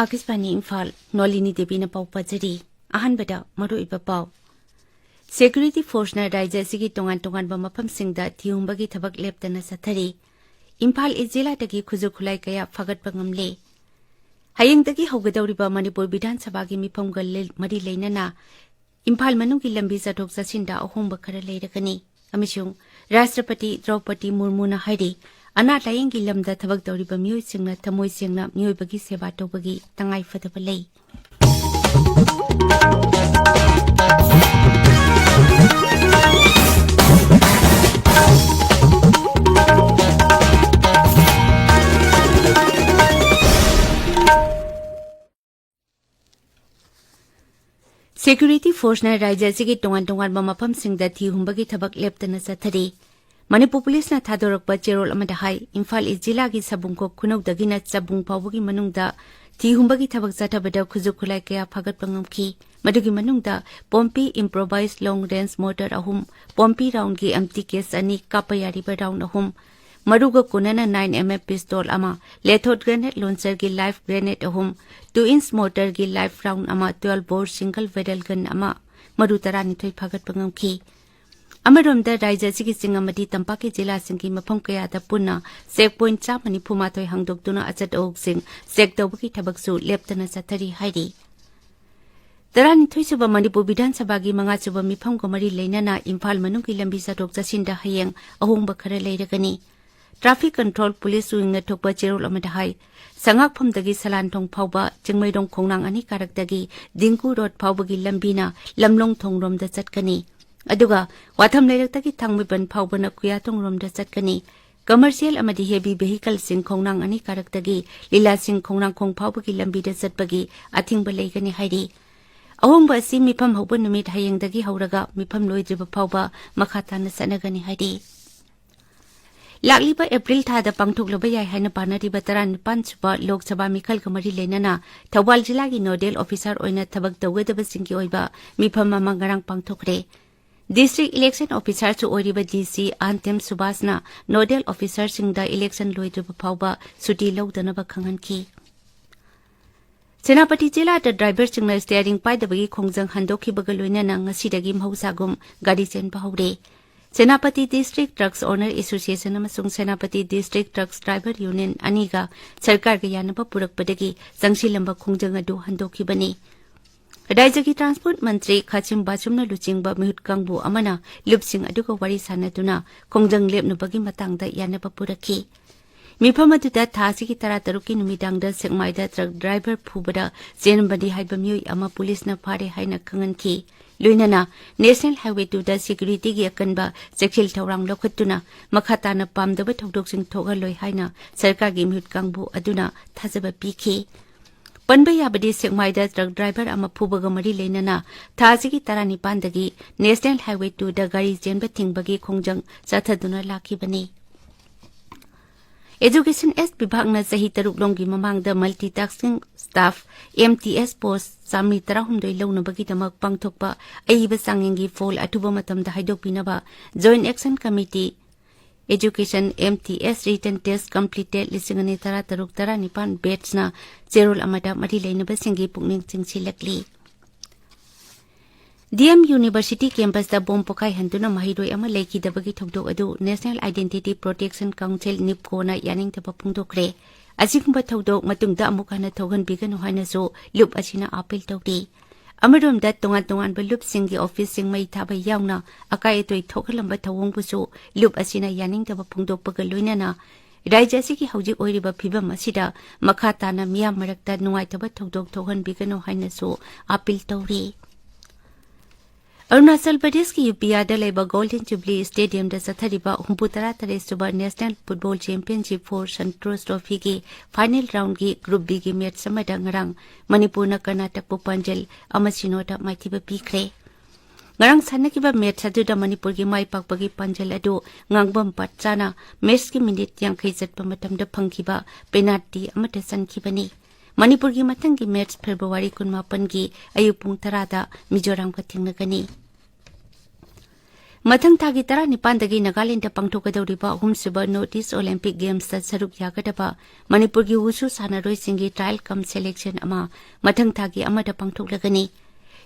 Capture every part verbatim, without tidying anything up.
ꯑꯥꯀꯥꯁꯕꯥꯅꯤ ꯏꯝꯐꯥꯜ, ꯅꯣꯂꯤꯅꯤ ꯗꯦꯕꯤꯅ ꯄꯥꯎ ꯄꯥꯖꯔꯤ꯫ ꯑꯍꯥꯟꯕꯗ ꯃꯔꯨꯑꯣꯏꯕ ꯄꯥꯎ꯫ ꯁꯦꯀ꯭ꯌꯨꯔꯤꯇꯤ ꯐꯣꯔꯁꯅ ꯔꯥꯖ꯭ꯌ ꯑꯁꯤꯒꯤ ꯇꯣꯉꯥꯟ ꯇꯣꯉꯥꯟꯕ ꯃꯐꯝꯁꯤꯡꯗ ꯊꯤꯍꯨꯝꯕꯒꯤ ꯊꯕꯛ ꯂꯦꯞꯇꯅ ꯆꯠꯊꯔꯤ꯫ ꯏꯝꯐꯥꯜ ꯏꯁ ꯖꯤꯂꯥꯗꯒꯤ ꯈꯨꯠꯁꯨ ꯈꯨꯠꯂꯥꯏ ꯀꯌꯥ ꯐꯥꯒꯠꯄ ꯉꯝꯂꯦ꯫ ꯍꯌꯦꯡꯗꯒꯤ ꯍꯧꯒꯗꯧꯔꯤꯕ ꯃꯅꯤꯄꯨꯔ ꯕꯤꯙꯥꯟ ꯁꯚꯥꯒꯤ ꯃꯤꯐꯝꯒ ꯂꯩ-, ꯃꯔꯤ ꯂꯩꯅꯅ ꯏꯝꯐꯥꯜ ꯃꯅꯨꯡꯒꯤ ꯂꯝꯕꯤ ꯆꯠꯊꯣꯛ ꯆꯠꯁꯤꯟꯗ ꯑꯍꯣꯡꯕ ꯈꯔ ꯂꯩꯔꯒꯅꯤ꯫ ꯑꯃꯁꯨꯡ ꯔꯥꯁꯇ꯭ꯔꯄꯇꯤ ꯗ꯭ꯔꯧꯄꯗꯤ ꯃꯨꯔꯃꯨꯅ ꯍꯥꯏꯔꯤ, ꯑꯅꯥ ꯂꯥꯌꯦꯡꯒꯤ ꯂꯝꯗ ꯊꯕꯛ ꯇꯧꯔꯤꯕ ꯃꯤꯑꯣꯏꯁꯤꯡꯅ ꯊꯃꯣꯏ ꯁꯦꯡꯅ ꯃꯤꯑꯣꯏꯕꯒꯤ ꯁꯦꯕꯥ ꯇꯧꯕꯒꯤ ꯇꯉꯥꯏꯐꯗꯕ ꯂꯩ꯫ ꯁꯦꯀ꯭ꯌꯨꯔꯤꯇꯤ ꯐꯣꯔꯁꯅ ꯔꯥꯖ꯭ꯌ ꯑꯁꯤꯒꯤ ꯇꯣꯉꯥꯟ ꯇꯣꯉꯥꯟꯕ ꯃꯐꯝꯁꯤꯡꯗ ꯊꯤ ꯍꯨꯝꯕꯒꯤ ꯊꯕꯛ ꯂꯦꯞꯇꯅ ꯆꯠꯊꯔꯤ꯫ ꯃꯅꯤꯄꯨꯔ ꯄꯨꯂꯤꯁꯅ ꯊꯥꯗꯣꯔꯛꯄ ꯆꯦꯔꯣꯜ ꯑꯃꯗ ꯍꯥꯏ, ꯏꯝꯐꯥꯜ ꯏꯁ ꯖꯤꯂꯥꯒꯤ ꯁꯕꯨꯡꯈꯣꯛ ꯈꯨꯅꯧꯗꯒꯤꯅ ꯆꯕꯨꯡ ꯐꯥꯎꯕꯒꯤ ꯃꯅꯨꯡꯗ ꯊꯤ ꯍꯨꯝꯕꯒꯤ ꯊꯕꯛ ꯆꯠꯊꯕꯗ ꯈꯨꯠꯁꯨ ꯈꯨꯠꯂꯥꯏ ꯀꯌꯥ ꯐꯥꯒꯠꯄ ꯉꯝꯈꯤ꯫ ꯃꯗꯨꯒꯤ ꯃꯅꯨꯡꯗ ꯄꯣꯝꯄꯤ ꯏꯝꯄ꯭ꯔꯣꯚꯥꯏꯖ ꯂꯣꯡ ꯔꯦꯟꯖ ꯃꯣꯔꯇꯔ ꯑꯍꯨꯝ, ꯄꯣꯝꯄꯤ ꯔꯥꯎꯟꯒꯤ ꯑꯦꯝꯇꯤ ꯀꯦꯁ ꯑꯅꯤ, ꯀꯥꯞꯄ ꯌꯥꯔꯤꯕ ꯔꯥꯎꯟ ꯑꯍꯨꯝ, ꯃꯔꯨꯒ ꯀꯣꯟꯅꯅ ꯅꯥꯏꯟ ꯑꯦꯝ ꯑꯦꯝ ꯄꯤꯁꯇꯣꯜ ꯑꯃ, ꯂꯦꯊꯣꯠ ꯒ꯭ꯔꯦꯅꯦꯗ ꯂꯣꯟꯆꯔꯒꯤ ꯂꯥꯏꯐ ꯒ꯭ꯔꯦꯅꯦꯗ ꯑꯍꯨꯝ, ꯇꯨ ꯏꯟꯆ ꯃꯣꯔꯇꯔꯒꯤ ꯂꯥꯏꯐ ꯔꯥꯎꯟ ꯑꯃ, ꯇ꯭ꯋꯦꯜꯚ ꯕꯣꯔ ꯁꯤꯡꯒꯜ ꯕꯦꯔꯦꯜ ꯒꯟ ꯑꯃ, ꯃꯔꯨ ꯇꯔꯥꯅꯤꯊꯣꯏ ꯐꯥꯒꯠꯄ ꯉꯝꯈꯤ꯫ ꯑꯃꯔꯣꯝꯗ, ꯔꯥꯖ꯭ꯌ ꯑꯁꯤꯒꯤ ꯆꯤꯡ ꯑꯃꯗꯤ ꯇꯝꯄꯥꯛꯀꯤ ꯖꯤꯂꯥꯁꯤꯡꯒꯤ ꯃꯐꯝ ꯀꯌꯥꯗ ꯄꯨꯟꯅ ꯆꯦꯛ ꯄꯣꯏꯟꯠ ꯆꯥꯝꯃ ꯅꯤꯐꯨ ꯃꯥꯊꯣꯏ ꯍꯥꯡꯗꯣꯛꯇꯨꯅ ꯑꯆꯠ ꯑꯋꯣꯛꯁꯤꯡ ꯆꯦꯛ ꯇꯧꯕꯒꯤ ꯊꯕꯛꯁꯨ ꯂꯦꯞꯇꯅ ꯆꯠꯊꯔꯤ ꯍꯥꯏꯔꯤ꯫ ꯇꯔꯥꯅꯤꯊꯣꯏ ꯁꯨꯕ ꯃꯅꯤꯄꯨꯔ ꯕꯤꯙꯥꯟ ꯁꯚꯥꯒꯤ ꯃꯉꯥ ꯁꯨꯕ ꯃꯤꯐꯝꯒ ꯃꯔꯤ ꯂꯩꯅꯅ ꯏꯝꯐꯥꯜ ꯃꯅꯨꯡꯒꯤ ꯂꯝꯕꯤ ꯆꯠꯊꯣꯛ ꯆꯠꯁꯤꯟꯗ ꯍꯌꯦꯡ ꯑꯍꯣꯡꯕ ꯈꯔ ꯂꯩꯔꯒꯅꯤ꯫ ꯇ꯭ꯔꯥꯐꯤꯛ ꯀꯟꯇ꯭ꯔꯣꯜ ꯄꯨꯂꯤꯁ ꯋꯤꯡꯅ ꯊꯣꯛꯄ ꯆꯦꯔꯣꯜ ꯑꯃꯗ ꯍꯥꯏ, ꯁꯉꯥꯛꯐꯝꯗꯒꯤ ꯁꯂꯥꯟꯊꯣꯡ ꯐꯥꯎꯕ ꯆꯤꯡꯃꯩꯔꯣꯡ ꯈꯣꯡꯅꯥꯡ ꯑꯅꯤ ꯀꯥꯔꯛꯇꯒꯤ ꯗꯤꯡꯀꯨ ꯔꯣꯗ ꯐꯥꯎꯕꯒꯤ ꯂꯝꯕꯤꯅ ꯂꯝꯂꯣꯡ ꯊꯣꯡꯔꯣꯝꯗ ꯆꯠꯀꯅꯤ꯫ ꯑꯗꯨꯒ ꯋꯥꯊꯝ ꯂꯩꯔꯛꯇꯒꯤ ꯊꯥꯡꯃꯩꯕꯟ ꯐꯥꯎꯕꯅ ꯈꯨꯌꯥꯊꯣꯡꯔꯣꯝꯗ ꯆꯠꯀꯅꯤ꯫ ꯀꯃꯔꯁꯤꯌꯦꯜ ꯑꯃꯗꯤ ꯍꯦꯚꯤ ꯚꯦꯍꯤꯀꯜꯁꯤꯡ ꯈꯣꯡꯅꯥꯡ ꯑꯅꯤ ꯀꯥꯔꯛꯇꯒꯤ ꯂꯤꯂꯥꯁꯤꯡ ꯈꯣꯡꯅꯥꯡꯈꯣꯡ ꯐꯥꯎꯕꯒꯤ ꯂꯝꯕꯤꯗ ꯆꯠꯄꯒꯤ ꯑꯊꯤꯡꯕ ꯂꯩꯒꯅꯤ ꯍꯥꯏꯔꯤ꯫ ꯑꯍꯣꯡꯕ ꯑꯁꯤ ꯃꯤꯐꯝ ꯍꯧꯕ ꯅꯨꯃꯤꯠ ꯍꯌꯦꯡꯗꯒꯤ ꯍꯧꯔꯒ ꯃꯤꯐꯝ ꯂꯣꯏꯗ꯭ꯔꯤꯕ ꯐꯥꯎꯕ ꯃꯈꯥ ꯇꯥꯅ ꯆꯠꯅꯒꯅꯤ ꯍꯥꯏꯔꯤ꯫ ꯂꯥꯛꯂꯤꯕ ꯑꯦꯄ꯭ꯔꯤꯜ ꯊꯥꯗ ꯄꯥꯡꯊꯣꯛꯂꯕ ꯌꯥꯏ ꯍꯥꯏꯅ ꯄꯥꯅꯔꯤꯕ ꯇꯔꯥꯅꯤꯄꯥꯟ ꯁꯨꯕ ꯂꯣꯛ ꯁꯚꯥ ꯃꯤꯈꯜꯒ ꯃꯔꯤ ꯂꯩꯅꯅ ꯊꯧꯕꯥꯜ ꯖꯤꯂꯥꯒꯤ ꯅꯣꯗꯦꯜ ꯑꯣꯐꯤꯁꯥꯔ ꯑꯣꯏꯅ ꯊꯕꯛ ꯇꯧꯒꯗꯕꯁꯤꯡꯒꯤ ꯑꯣꯏꯕ ꯃꯤꯐꯝ ꯑꯃ ꯉꯔꯥꯡ ꯄꯥꯡꯊꯣꯛꯈ꯭ꯔꯦ꯫ ꯗꯤꯁꯇ꯭ꯔꯤꯛ ꯏꯂꯦꯛꯁꯟ ꯑꯣꯐꯤꯁꯥꯔꯁꯨ ꯑꯣꯏꯔꯤꯕ ꯗꯤ ꯁꯤ ꯑꯥꯟꯇꯦꯝ ꯁꯨꯕꯥꯁꯅ ꯅꯣꯗꯦꯜ ꯑꯣꯐꯤꯁꯥꯔꯁꯤꯡꯗ ꯏꯂꯦꯛꯁꯟ ꯂꯣꯏꯗ꯭ꯔꯤꯕ ꯐꯥꯎꯕ ꯁꯨꯇꯤ ꯂꯧꯗꯅꯕ ꯈꯪꯍꯟꯈꯤ꯫ ꯁꯦꯅꯥꯄꯇꯤ ꯖꯤꯂꯥꯗ ꯗ꯭ꯔꯥꯏꯚꯔꯁꯤꯡꯅ ꯁ꯭ꯇꯤꯌꯥꯔꯤꯡ ꯄꯥꯏꯗꯕꯒꯤ ꯈꯣꯡꯖꯪ ꯍꯟꯗꯣꯛꯈꯤꯕꯒ ꯂꯣꯏꯅꯅ ꯉꯁꯤꯗꯒꯤ ꯃꯍꯧꯁꯥꯒꯨꯝ ꯒꯥꯔꯤ ꯆꯦꯟꯕ ꯍꯧꯔꯦ꯫ Senapati district trucks honour association ꯑꯃꯁꯨꯡ Senapati district trucks driver union ꯑꯅꯤꯒ ꯁꯔꯀꯥꯔꯒ ꯌꯥꯅꯕ ꯄꯨꯔꯛꯄꯗꯒꯤ ꯆꯪꯁꯤꯜꯂꯝꯕ ꯈꯣꯡꯖꯪ ꯑꯗꯨ ꯍꯟꯗꯣꯛꯈꯤꯕꯅꯤ꯫ ꯔꯥꯖ꯭ꯌꯒꯤ ꯇ꯭ꯔꯥꯟꯁꯄꯣꯔꯠ ꯃꯟꯇ꯭ꯔꯤ ꯈꯥꯆꯤꯝ ꯕꯥꯆꯨꯝꯅ ꯂꯨꯆꯤꯡꯕ ꯃꯤꯍꯨꯠ ꯀꯥꯡꯕꯨ ꯑꯃꯅ ꯂꯨꯞꯁꯤꯡ ꯑꯗꯨꯒ ꯋꯥꯔꯤ ꯁꯥꯅꯗꯨꯅ ꯈꯣꯡꯖꯪ ꯂꯦꯞꯅꯕꯒꯤ ꯃꯇꯥꯡꯗ ꯌꯥꯅꯕ ꯄꯨꯔꯛꯈꯤ꯫ ꯃꯤꯐꯝ ꯑꯗꯨꯗ ꯊꯥ ꯑꯁꯤꯒꯤ ꯇꯔꯥꯇꯔꯨꯛꯀꯤ ꯅꯨꯃꯤꯗꯥꯡꯗ ꯁꯦꯛꯃꯥꯏꯗ ꯇ꯭ꯔꯛ ꯗ꯭ꯔꯥꯏꯚꯔ ꯐꯨꯕꯗ ꯆꯦꯟꯕꯅꯤ ꯍꯥꯏꯕ ꯃꯤꯑꯣꯏ ꯑꯃ ꯄꯨꯂꯤꯁꯅ ꯐꯥꯔꯦ ꯍꯥꯏꯅ ꯈꯪꯍꯟꯈꯤ꯫ ꯂꯣꯏꯅꯅ ꯅꯦꯁꯅꯦꯜ ꯍꯥꯏꯋꯦ ꯇꯨꯗ ꯁꯦꯀ꯭ꯌꯨꯔꯤꯇꯤꯒꯤ ꯑꯀꯟꯕ ꯆꯦꯛꯁꯤꯜ ꯊꯧꯔꯥꯡ ꯂꯧꯈꯠꯇꯨꯅ ꯃꯈꯥ ꯇꯥꯅ ꯄꯥꯝꯗꯕ ꯊꯧꯗꯣꯛꯁꯤꯡ ꯊꯣꯛꯍꯜꯂꯣꯏ ꯍꯥꯏꯅ ꯁꯔꯀꯥꯔꯒꯤ ꯃꯤꯍꯨꯠ ꯀꯥꯡꯕꯨ ꯑꯗꯨꯅ ꯊꯥꯖꯕ ꯄꯤꯈꯤ꯫ ꯄꯟꯕ ꯌꯥꯕꯗꯤ, ꯁꯦꯛꯃꯥꯏꯗ ꯇ꯭ꯔꯛ ꯗ꯭ꯔꯥꯏꯚꯔ ꯑꯃ ꯐꯨꯕꯒ ꯃꯔꯤ ꯂꯩꯅꯅ ꯊꯥ ꯑꯁꯤꯒꯤ ꯇꯔꯥꯅꯤꯄꯥꯟꯗꯒꯤ ꯅꯦꯁꯅꯦꯜ ꯍꯥꯏꯋꯦ ꯇꯨꯗ ꯒꯥꯔꯤ ꯆꯦꯟꯕ ꯊꯤꯡꯕꯒꯤ ꯈꯣꯡꯖꯪ ꯆꯠꯊꯗꯨꯅ ꯂꯥꯛꯈꯤꯕꯅꯤ꯫ ꯑꯦꯖꯨꯀꯦꯁꯟ ꯑꯦꯁ ꯕꯤꯚꯥꯒꯅ ꯆꯍꯤ ꯇꯔꯨꯛ ꯂꯣꯝꯒꯤ ꯃꯃꯥꯡꯗ multi tasking staff, M T S, post ꯆꯥꯃꯔꯤ ꯇꯔꯥꯍꯨꯝꯗꯣꯏ ꯂꯧꯅꯕꯒꯤꯗꯃꯛ ꯄꯥꯡꯊꯣꯛꯄ ꯑꯏꯕ ꯆꯥꯡꯌꯦꯡꯒꯤ ꯐꯣꯜ ꯑꯊꯨꯕ ꯃꯇꯝꯗ ꯍꯥꯏꯗꯣꯛꯄꯤꯅꯕ joint action committee, education, M T S, written test completed ꯂꯤꯁꯤꯡ ꯑꯅꯤ ꯇꯔꯥꯇꯔꯨꯛ ꯇꯔꯥꯅꯤꯄꯥꯟ ꯕꯦꯠꯁꯅ ꯆꯦꯔꯣꯜ ꯑꯃꯗ ꯃꯔꯤ ꯂꯩꯅꯕꯁꯤꯡꯒꯤ ꯄꯨꯛꯅꯤꯡ ꯆꯤꯡꯁꯤꯜꯂꯛꯂꯤ꯫ ꯗꯤ ꯑꯦꯝ ꯌꯨꯅꯤꯚꯔꯁꯤꯇꯤ ꯀꯦꯝꯄꯁꯇ ꯕꯣꯝ ꯄꯣꯈꯥꯏꯍꯟꯗꯨꯅ ꯃꯍꯩꯔꯣꯏ ꯑꯃ ꯂꯩꯈꯤꯗꯕꯒꯤ ꯊꯧꯗꯣꯛ ꯑꯗꯨ ꯅꯦꯁꯅꯦꯜ ꯑꯥꯏꯗꯦꯟꯇꯤꯇꯤ ꯄ꯭ꯔꯣꯇꯦꯛꯁꯟ ꯀꯥꯎꯟꯁꯤꯜ, ꯅꯤꯞꯀꯣꯅ ꯌꯥꯅꯤꯡꯗꯕ ꯐꯣꯡꯗꯣꯛꯈ꯭ꯔꯦ꯫ ꯑꯁꯤꯒꯨꯝꯕ ꯊꯧꯗꯣꯛ ꯃꯇꯨꯡꯗ ꯑꯃꯨꯛ ꯍꯟꯅ ꯊꯣꯛꯍꯟꯕꯤꯒꯅꯨ ꯍꯥꯏꯅꯁꯨ ꯂꯨꯞ ꯑꯁꯤꯅ ꯑꯥꯄꯤꯜ ꯇꯧꯔꯤ꯫ ꯑꯃꯔꯣꯝꯗ, ꯇꯣꯉꯥꯟ ꯇꯣꯉꯥꯟꯕ ꯂꯨꯞꯁꯤꯡꯒꯤ ꯑꯣꯐꯤꯁꯁꯤꯡ ꯃꯩ ꯊꯥꯕ ꯌꯥꯎꯅ ꯑꯀꯥꯏ ꯑꯇꯣꯏ ꯊꯣꯛꯍꯜꯂꯝꯕ ꯊꯧꯑꯣꯡꯕꯨꯁꯨ ꯂꯨꯞ ꯑꯁꯤꯅ ꯌꯥꯅꯤꯡꯗꯕ ꯐꯣꯡꯗꯣꯛꯄꯒ ꯂꯣꯏꯅꯅ ꯔꯥꯖ꯭ꯌ ꯑꯁꯤꯒꯤ ꯍꯧꯖꯤꯛ ꯑꯣꯏꯔꯤꯕ ꯐꯤꯚꯝ ꯑꯁꯤꯗ ꯃꯈꯥ ꯇꯥꯅ ꯃꯤꯌꯥꯝ ꯃꯔꯛꯇ ꯅꯨꯡꯉꯥꯏꯇꯕ ꯊꯧꯗꯣꯛ ꯊꯣꯛꯍꯟꯕꯤꯒꯅꯨ ꯍꯥꯏꯅꯁꯨ ꯑꯥꯄꯤꯜ ꯇꯧꯔꯤ꯫ ꯑꯔꯨꯅꯥꯆꯜ ꯄ꯭ꯔꯗꯦꯁꯀꯤ ꯌꯨꯄꯤꯌꯥꯗ ꯂꯩꯕ ꯒꯣꯜꯗꯟ ꯖꯨꯕꯤꯂꯤ ꯁ꯭ꯇꯦꯗꯤꯌꯝꯗ ꯆꯠꯊꯔꯤꯕ ꯍꯨꯝꯐꯨ ꯇꯔꯥ ꯇꯔꯦꯠ ꯁꯨꯕ national football championship for Santosh ꯇ꯭ꯔꯣꯐꯤꯒꯤ ꯐꯥꯏꯅꯦꯜ ꯔꯥꯎꯟꯒꯤ ꯒ꯭ꯔꯨꯞ ꯕꯤꯒꯤ ꯃꯦꯆ ꯑꯃꯗ ꯉꯔꯥꯡ ꯃꯅꯤꯄꯨꯔꯅ ꯀꯔꯅꯥꯇꯛꯄꯨ ꯄꯥꯟꯖꯜ ꯑꯃ ꯁꯤꯅꯣꯗ ꯃꯥꯏꯊꯤꯕ ꯄꯤꯈ꯭ꯔꯦ꯫ ꯉꯔꯥꯡ ꯁꯥꯟꯅꯈꯤꯕ ꯃꯦꯆ ꯑꯗꯨꯗ ꯃꯅꯤꯄꯨꯔꯒꯤ ꯃꯥꯏ ꯄꯥꯛꯄꯒꯤ ꯄꯥꯟꯖꯜ ꯑꯗꯨ ꯉꯥꯡꯕꯝ ꯄꯠꯆꯥꯅ ꯃꯦꯆꯀꯤ ꯃꯤꯅꯤꯠ ꯌꯥꯡꯈꯩ ꯆꯠꯄ ꯃꯇꯝꯗ ꯐꯪꯈꯤꯕ ꯄꯦꯅꯥꯜꯇꯤ ꯑꯃꯗ ꯆꯟꯈꯤꯕꯅꯤ꯫ ꯃꯅꯤꯄꯨꯔꯒꯤ ꯃꯊꯪꯒꯤ ꯃꯦꯆ ꯐꯦꯕ꯭ꯔꯨꯋꯥꯔꯤ ꯀꯨꯟꯃꯥꯄꯟꯒꯤ ꯑꯌꯨꯛ ꯄꯨꯡ ꯇꯔꯥꯗ ꯃꯤꯖꯣꯔꯥꯝꯒ ꯊꯦꯡꯅꯒꯅꯤ꯫ ꯃꯊꯪ ꯊꯥꯒꯤ ꯇꯔꯥꯅꯤꯄꯥꯟꯗꯒꯤ ꯅꯥꯒꯥꯂꯦꯟꯗꯗ ꯄꯥꯡꯊꯣꯛꯀꯗꯧꯔꯤꯕ ꯑꯍꯨꯝꯁꯨꯕ North East Olympic Gamesꯇ ꯁꯔꯨꯛ ꯌꯥꯒꯗꯕ ꯃꯅꯤꯄꯨꯔꯒꯤ ꯋꯨꯁꯨ ꯁꯥꯟꯅꯔꯣꯏꯁꯤꯡꯒꯤ trial cum selection ꯑꯃ ꯃꯊꯪ ꯊꯥꯒꯤ ꯑꯃꯗ ꯄꯥꯡꯊꯣꯛꯂꯒꯅꯤ꯫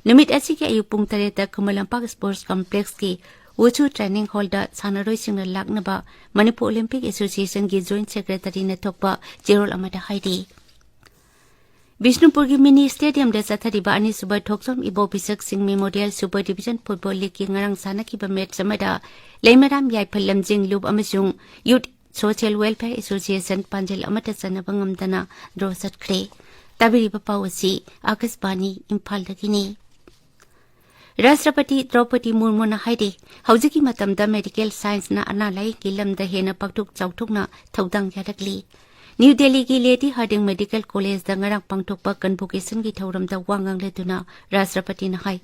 ꯅꯨꯃꯤꯠ ꯑꯁꯤꯒꯤ ꯑꯌꯨꯛ ꯄꯨꯡ ꯇꯔꯦꯠꯇ ꯈꯨꯃꯟ ꯂꯝꯄꯥꯛ Sports Complexꯀꯤ ꯋꯨꯁꯨ training hallꯗ ꯁꯥꯟꯅꯔꯣꯏꯁꯤꯡꯅ ꯂꯥꯛꯅꯕ ꯃꯅꯤꯄꯨꯔ Olympic Associationꯒꯤ Joint Secretaryꯅ ꯊꯣꯛꯄ ꯆꯦꯔꯣꯜ ꯑꯃꯗ ꯍꯥꯏꯔꯤ꯫ ꯕꯤꯁꯅꯨꯄꯨꯔꯒꯤ mini stadiumꯗ ꯆꯠꯊꯔꯤꯕ ꯑꯅꯤꯁꯨꯕ ꯊꯣꯛꯆꯣꯝ ꯏꯕꯣꯕꯤꯁꯛ ꯁꯤꯡ Memorial Super Division Football Leagueꯀꯤ ꯉꯔꯥꯡ ꯁꯥꯟꯅꯈꯤꯕ match ꯑꯃꯗ ꯂꯩꯃꯔꯥꯝ ꯌꯥꯏꯐ ꯂꯝꯖꯤꯡ ꯂꯨꯞ ꯑꯃꯁꯨꯡ Youth Social Welfare Association ꯄꯥꯟꯖꯤꯜ ꯑꯃꯠꯇ ꯆꯟꯅꯕ ꯉꯝꯗꯅ draw ꯆꯠꯈ꯭ꯔꯦ꯫ ꯇꯥꯕꯤꯔꯤꯕ ꯄꯥꯎ ꯑꯁꯤ ꯑꯥꯀꯥꯁꯕꯥꯅꯤ ꯏꯝꯐꯥꯜꯗꯒꯤꯅꯤ꯫ ꯔꯥꯁꯇ꯭ꯔꯄꯇꯤ ꯗ꯭ꯔꯧꯄꯗꯤ ꯃꯨꯔꯃꯨꯅ ꯍꯥꯏꯔꯤ, ꯍꯧꯖꯤꯛꯀꯤ ꯃꯇꯝꯗ medical scienceꯅ ꯑꯅꯥ ꯂꯥꯌꯦꯡꯒꯤ ꯂꯝꯗ ꯍꯦꯟꯅ ꯄꯥꯛꯊꯣꯛ ꯆꯥꯎꯊꯣꯛꯅ ꯊꯧꯗꯥꯡ ꯌꯥꯔꯛꯂꯤ꯫ ꯅ꯭ꯌꯨ ꯗꯦꯜꯂꯤꯒꯤ Lady Hardinge Medical Collegeꯗ ꯉꯔꯥꯡ ꯄꯥꯡꯊꯣꯛꯄ convocationꯒꯤ ꯊꯧꯔꯝꯗ ꯋꯥ ꯉꯥꯡꯂꯗꯨꯅ ꯔꯥꯁꯇ꯭ꯔꯄꯇꯤꯅ ꯍꯥꯏ,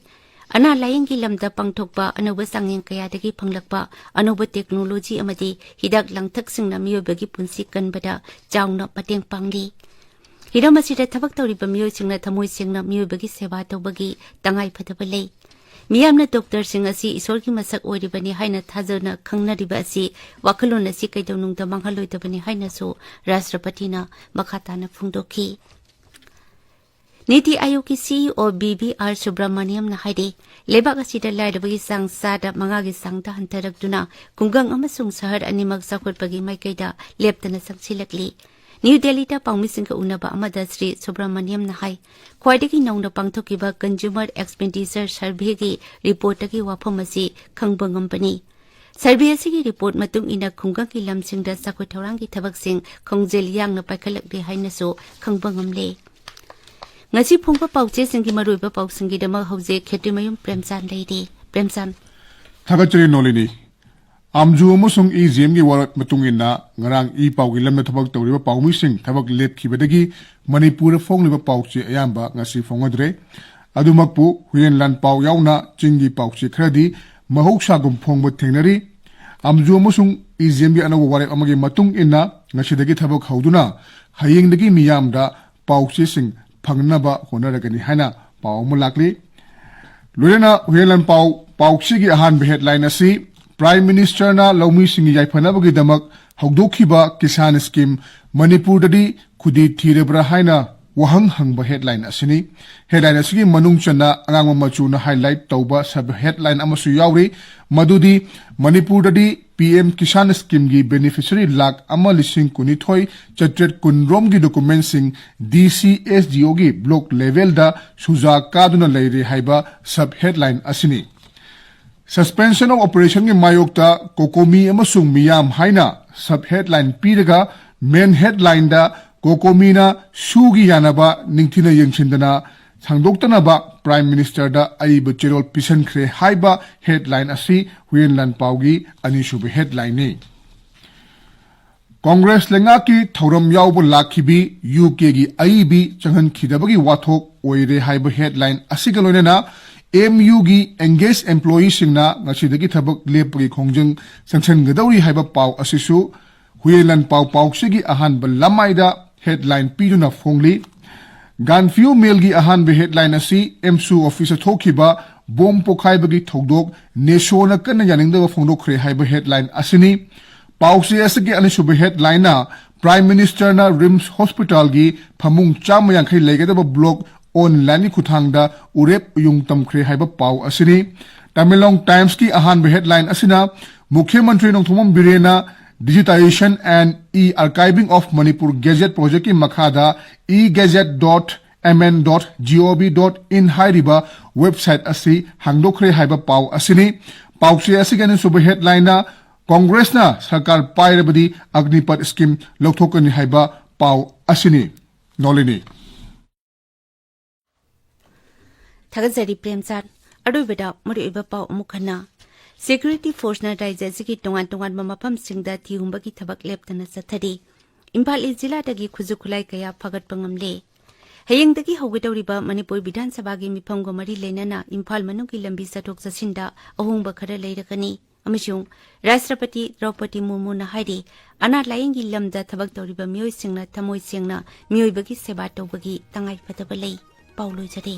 ꯑꯅꯥ ꯂꯥꯌꯦꯡꯒꯤ ꯂꯝꯗ ꯄꯥꯡꯊꯣꯛꯄ ꯑꯅꯧꯕ ꯆꯥꯡꯌꯦꯡ ꯀꯌꯥꯗꯒꯤ ꯐꯪꯂꯛꯄ ꯑꯅꯧꯕ technology ꯑꯃꯗꯤ ꯍꯤꯗꯥꯛ ꯂꯥꯡꯊꯛꯁꯤꯡꯅ ꯃꯤꯑꯣꯏꯕꯒꯤ ꯄꯨꯟꯁꯤ ꯀꯟꯕꯗ ꯆꯥꯎꯅ ꯃꯇꯦꯡ ꯄꯥꯡꯂꯤ꯫ ꯍꯤꯔꯝ ꯑꯁꯤꯗ ꯊꯕꯛ ꯇꯧꯔꯤꯕ ꯃꯤꯑꯣꯏꯁꯤꯡꯅ ꯊꯃꯣꯏ ꯁꯦꯡꯅ ꯃꯤꯑꯣꯏꯕꯒꯤ ꯁꯦꯕꯥ ꯇꯧꯕꯒꯤ ꯇꯉꯥꯏ ꯐꯗꯕ ꯂꯩ꯫ ꯃꯤꯌꯥꯝꯅ doctorꯁꯤꯡ ꯑꯁꯤ ꯏꯁꯣꯔꯒꯤ ꯃꯁꯛ ꯑꯣꯏꯔꯤꯕꯅꯤ ꯍꯥꯏꯅ ꯊꯥꯖꯅ ꯈꯪꯅꯔꯤꯕ ꯑꯁꯤ ꯋꯥꯈꯜꯂꯣꯟ ꯑꯁꯤ ꯀꯩꯗꯧꯅꯨꯡꯗ ꯃꯥꯡꯍꯜꯂꯣꯏꯗꯕꯅꯤ ꯍꯥꯏꯅꯁꯨ ꯔꯥꯁꯇ꯭ꯔꯄꯇꯤꯅ ꯃꯈꯥ ꯇꯥꯅ ꯐꯣꯡꯗꯣꯛꯈꯤ꯫ ꯅꯤꯇꯤ ꯑꯥꯌꯣꯒꯀꯤ CEO ꯕꯤ ꯚꯤ ꯑꯥꯔ ꯁꯨꯕ꯭ꯔꯃꯅꯤꯌꯝꯅ ꯍꯥꯏꯔꯤ, ꯂꯩꯕꯥꯛ ꯑꯁꯤꯗ ꯂꯥꯏꯔꯕꯒꯤ ꯆꯥꯡ ꯆꯥꯗ ꯃꯉꯥꯒꯤ ꯆꯥꯡꯗ ꯍꯟꯊꯔꯛꯇꯨꯅ ꯈꯨꯡꯒꯪ ꯑꯃꯁꯨꯡ ꯁꯍꯔ ꯑꯅꯤꯃꯛ ꯆꯥꯎꯈꯠꯄꯒꯤ ꯃꯥꯏꯀꯩꯗ ꯂꯦꯞꯇꯅ ꯆꯪꯁꯤꯜꯂꯛꯂꯤ꯫ ꯅ꯭ꯌꯨ ꯗꯦꯜꯂꯤꯗ ꯄꯥꯎꯃꯤꯁꯤꯡꯒ ꯎꯅꯕ ꯑꯃꯗ ꯁ꯭ꯔꯤ ꯁꯨꯕ꯭ꯔꯃꯅꯤꯌꯝꯅ ꯍꯥꯏ, ꯈ꯭ꯋꯥꯏꯗꯒꯤ ꯅꯧꯅ ꯄꯥꯡꯊꯣꯛꯈꯤꯕ Consumer Expenditure Surveyꯒꯤ reportꯇꯒꯤ ꯋꯥꯐꯝ ꯑꯁꯤ ꯈꯪꯕ ꯉꯝꯕꯅꯤ꯫ Survey ꯑꯁꯤꯒꯤ report ꯃꯇꯨꯡ ꯏꯟꯅ ꯈꯨꯡꯒꯪꯒꯤ ꯂꯝꯁꯤꯡꯗ ꯆꯥꯎꯈꯠ ꯊꯧꯔꯥꯡꯒꯤ ꯊꯕꯛꯁꯤꯡ ꯈꯣꯡꯖꯦꯜ ꯌꯥꯡꯅ ꯄꯥꯏꯈꯠꯂꯛꯂꯦ ꯍꯥꯏꯅꯁꯨ ꯈꯪꯕ ꯉꯝꯂꯦ꯫ ꯉꯁꯤ ꯐꯣꯡꯕ ꯄꯥꯎꯆꯦꯁꯤꯡꯒꯤ ꯃꯔꯨꯑꯣꯏꯕ ꯄꯥꯎꯁꯤꯡꯒꯤꯗꯃꯛ ꯍꯧꯖꯤꯛ ꯈꯦꯇ꯭ꯔꯤꯃꯌꯨꯝ ꯄ꯭ꯔꯦꯝꯆꯥꯟ ꯂꯩꯔꯤ꯫ ꯄ꯭ꯔꯦꯝꯆꯥꯟ꯫ ꯊꯥꯒꯠꯆꯔꯤ ꯅꯣꯂꯤꯅꯤ꯫ ꯑꯥꯝꯖꯨ ꯑꯃꯁꯨꯡ ꯏ ꯖꯤ ꯑꯦꯝꯒꯤ ꯋꯥꯔꯣꯜ ꯃꯇꯨꯡ ꯏꯟꯅ ꯉꯔꯥꯡ ꯏ ꯄꯥꯎꯒꯤ ꯂꯝꯗ ꯊꯕꯛ ꯇꯧꯔꯤꯕ ꯄꯥꯎꯃꯤꯁꯤꯡ ꯊꯕꯛ ꯂꯦꯞꯈꯤꯕꯗꯒꯤ ꯃꯅꯤꯄꯨꯔꯗ ꯐꯣꯡꯂꯤꯕ ꯄꯥꯎꯆꯦ ꯑꯌꯥꯝꯕ ꯉꯁꯤ ꯐꯣꯡꯅꯗ꯭ꯔꯦ꯫ ꯑꯗꯨꯃꯛꯄꯨ ꯍꯨꯏꯌꯦꯟ ꯂꯥꯟꯄꯥꯎ ꯌꯥꯎꯅ ꯆꯤꯡꯒꯤ ꯄꯥꯎꯆꯦ ꯈꯔꯗꯤ ꯃꯍꯧꯁꯥꯒꯨꯝ ꯐꯣꯡꯕ ꯊꯦꯡꯅꯔꯤ꯫ ꯑꯥꯝꯖꯨ ꯑꯃꯁꯨꯡ ꯏ ꯖꯤ ꯑꯦꯝꯒꯤ ꯑꯅꯧꯕ ꯋꯥꯔꯦꯞ ꯑꯃꯒꯤ ꯃꯇꯨꯡ ꯏꯟꯅ ꯉꯁꯤꯗꯒꯤ ꯊꯕꯛ ꯍꯧꯗꯨꯅ ꯍꯌꯦꯡꯗꯒꯤ ꯃꯤꯌꯥꯝꯗ ꯄꯥꯎꯆꯦꯁꯤꯡ ꯐꯪꯅꯕ ꯍꯣꯠꯅꯔꯒꯅꯤ ꯍꯥꯏꯅ ꯄꯥꯎ ꯑꯃ ꯂꯥꯛꯂꯤ꯫ ꯂꯣꯏꯅꯅ ꯍꯨꯏꯌꯦꯟ ꯂꯥꯟꯄꯥꯎ ꯄꯥꯎꯆꯦꯒꯤ ꯑꯍꯥꯟꯕ headline ꯑꯁꯤ Prime Ministerꯅ ꯂꯧꯃꯤꯁꯤꯡꯒꯤ ꯌꯥꯏꯐꯅꯕꯒꯤꯗꯃꯛ ꯍꯧꯗꯣꯛꯈꯤꯕ ꯀꯤꯁꯥꯟ scheme ꯃꯅꯤꯄꯨꯔꯗꯗꯤ ꯈꯨꯗꯤ ꯊꯤꯔꯕ꯭ꯔꯥ ꯍꯥꯏꯅ ꯋꯥꯍꯪ ꯍꯪꯕ headline ꯑꯁꯤꯅꯤ꯫ Headline ꯑꯁꯤꯒꯤ ꯃꯅꯨꯡ ꯆꯟꯅ ꯑꯉꯥꯡꯕ ꯃꯆꯨꯅ highlight ꯇꯧꯕ sub headline ꯑꯃꯁꯨ ꯌꯥꯎꯔꯤ, ꯃꯗꯨꯗꯤ ꯃꯅꯤꯄꯨꯔꯗꯗꯤ P M Kisan Schemeꯒꯤ beneficiary lakh ꯑꯃ ꯂꯤꯁꯤꯡ ꯀꯨꯟꯅꯤꯊꯣꯏ ꯆꯥꯇ꯭ꯔꯦꯠ ꯀꯨꯟꯔꯣꯝꯒꯤ documentꯁꯤꯡ D C S D Oꯒꯤ block levelꯗ ꯁꯨꯖꯥ ꯀꯥꯗꯨꯅ ꯂꯩꯔꯦ ꯍꯥꯏꯕ sub headline ꯑꯁꯤꯅꯤ꯫ Suspension of Operationꯒꯤ ꯃꯥꯌꯣꯛꯇ COCOMI ꯑꯃꯁꯨꯡ ꯃꯤꯌꯥꯝ ꯍꯥꯏꯅ sub headline ꯄꯤꯔꯒ main headlineꯗ COCOMIꯅ ꯁꯨꯒꯤ ꯌꯥꯅꯕ ꯅꯤꯡꯊꯤꯅ ꯌꯦꯡꯁꯤꯟꯗꯅ ꯁꯥꯡꯗꯣꯛꯇꯅꯕ Prime Ministerꯗ ꯑꯏꯕ ꯆꯦꯔꯣꯜ ꯄꯤꯁꯟꯈ꯭ꯔꯦ ꯍꯥꯏꯕ headline ꯑꯁꯤ ꯍꯨꯏꯌꯦꯟ ꯂꯥꯟꯄꯥꯎꯒꯤ ꯑꯅꯤꯁꯨꯕ headlineꯅꯤ꯫ Congress ꯂꯩꯉꯥꯛꯀꯤ ꯊꯧꯔꯝ ꯌꯥꯎꯕ ꯂꯥꯛꯈꯤꯕꯤ UKꯒꯤ ꯑꯏꯕꯤ ꯆꯪꯍꯟꯈꯤꯗꯕꯒꯤ ꯋꯥꯊꯣꯛ ꯑꯣꯏꯔꯦ ꯍꯥꯏꯕ headline ꯑꯁꯤꯒ ꯂꯣꯏꯅꯅ MUꯒꯤ engage employeeꯁꯤꯡꯅ ꯉꯁꯤꯗꯒꯤ ꯊꯕꯛ ꯂꯦꯞꯄꯒꯤ ꯈꯣꯡꯖꯪ ꯆꯪꯁꯤꯟꯒꯗꯧꯔꯤ ꯍꯥꯏꯕ ꯄꯥꯎ ꯑꯁꯤꯁꯨ ꯍꯨꯏꯌꯦꯟ ꯂꯥꯟꯄꯥꯎ ꯄꯥꯎꯆꯦꯒꯤ ꯑꯍꯥꯟꯕ ꯂꯃꯥꯏꯗ headline ꯄꯤꯗꯨꯅ ꯐꯣꯡꯂꯤ꯫ ꯒꯥꯟꯐꯤꯌꯨ ꯃꯦꯜꯒꯤ ꯑꯍꯥꯟꯕ headline ꯑꯁꯤ MSU officeꯇ ꯊꯣꯛꯈꯤꯕ bomb ꯄꯣꯈꯥꯏꯕꯒꯤ ꯊꯧꯗꯣꯛ NESOꯅ ꯀꯟꯅ ꯌꯥꯅꯤꯡꯗꯕ ꯐꯣꯡꯗꯣꯛꯈ꯭ꯔꯦ ꯍꯥꯏꯕ headline ꯑꯁꯤꯅꯤ꯫ ꯄꯥꯎꯆꯦ ꯑꯁꯤꯒꯤ ꯑꯅꯤꯁꯨꯕ headlineꯅ Prime Ministerꯅ RIMS Hospitalꯒꯤ ꯐꯃꯨꯡ ꯆꯥꯝꯃ ꯌꯥꯡꯈꯩ ꯂꯩꯒꯗꯕ block onlineꯒꯤ ꯈꯨꯠꯊꯥꯡꯗ ꯎꯔꯦꯞ ꯎꯌꯨꯡ ꯇꯝꯈ꯭ꯔꯦ ꯍꯥꯏꯕ ꯄꯥꯎ ꯑꯁꯤꯅꯤ꯫ Tamenglong Timesꯀꯤ ꯑꯍꯥꯟꯕ headline ꯑꯁꯤꯅ ꯃꯨꯈ꯭ꯌ ꯃꯟꯇ꯭ꯔꯤ Nongthombam ꯕꯤꯔꯦꯟꯅ Digitization and e-Archiving of Manipur Gazette Projectꯀꯤ ꯃꯈꯥꯗ e gazette dot mn dot gov dot in ꯍꯥꯏꯔꯤꯕ website ꯑꯁꯤ ꯍꯥꯡꯗꯣꯛꯈ꯭ꯔꯦ ꯍꯥꯏꯕ ꯄꯥꯎ ꯑꯁꯤꯅꯤ꯫ ꯄꯥꯎꯆꯦ ꯑꯁꯤꯒꯤ ꯑꯅꯤꯁꯨꯕ headlineꯅ Congressꯅ ꯁꯔꯀꯥꯔ ꯄꯥꯏꯔꯕꯗꯤ Agnipath scheme ꯂꯧꯊꯣꯛꯀꯅꯤ ꯍꯥꯏꯕ ꯄꯥꯎ ꯑꯁꯤꯅꯤ꯫ ꯅꯣꯂꯤꯅꯤ꯫ ꯊꯥꯒꯠꯆꯔꯤ ꯄ꯭ꯔꯦꯝꯆꯥꯟ꯫ ꯑꯔꯣꯏꯕꯗ ꯃꯔꯨꯑꯣꯏꯕ ꯄꯥꯎ ꯑꯃꯨꯛ ꯍꯟꯅ꯫ Security forceꯅ ꯔꯥꯖ꯭ꯌ ꯑꯁꯤꯒꯤ ꯇꯣꯉꯥꯟ ꯇꯣꯉꯥꯟꯕ ꯃꯐꯝꯁꯤꯡꯗ ꯊꯤꯍꯨꯝꯕꯒꯤ ꯊꯕꯛ ꯂꯦꯞꯇꯅ ꯆꯠꯊꯔꯤ꯫ ꯏꯝꯐꯥꯜ ꯏꯁ ꯖꯤꯂꯥꯗꯒꯤ ꯈꯨꯠꯁꯨ ꯈꯨꯠꯂꯥꯏ ꯀꯌꯥ ꯐꯒꯠꯄ ꯉꯝꯂꯦ꯫ ꯍꯌꯦꯡꯗꯒꯤ ꯍꯧꯒꯗꯧꯔꯤꯕ ꯃꯅꯤꯄꯨꯔ ꯕꯤꯙꯥꯟ ꯁꯚꯥꯒꯤ ꯃꯤꯐꯝꯒ ꯃꯔꯤ ꯂꯩꯅꯅ ꯏꯝꯐꯥꯜ ꯃꯅꯨꯡꯒꯤ ꯂꯝꯕꯤ ꯆꯠꯊꯣꯛ ꯆꯠꯁꯤꯟꯗ ꯑꯍꯣꯡꯕ ꯈꯔ ꯂꯩꯔꯒꯅꯤ ꯑꯃꯁꯨꯡ ꯔꯥꯁꯇ꯭ꯔꯄꯇꯤ ꯗ꯭ꯔꯧꯄꯗꯤ ꯃꯨꯔꯃꯨꯅ ꯍꯥꯏꯔꯤ, ꯑꯅꯥ ꯂꯥꯌꯦꯡꯒꯤ ꯂꯝꯗ ꯊꯕꯛ ꯇꯧꯔꯤꯕ ꯃꯤꯑꯣꯏꯁꯤꯡꯅ ꯊꯃꯣꯏ ꯁꯦꯡꯅ ꯃꯤꯑꯣꯏꯕꯒꯤ ꯁꯦꯕꯥ ꯇꯧꯕꯒꯤ ꯇꯉꯥꯏꯐꯗꯕ ꯂꯩ꯫ ꯄꯥꯎ ꯂꯣꯏꯖꯔꯦ꯫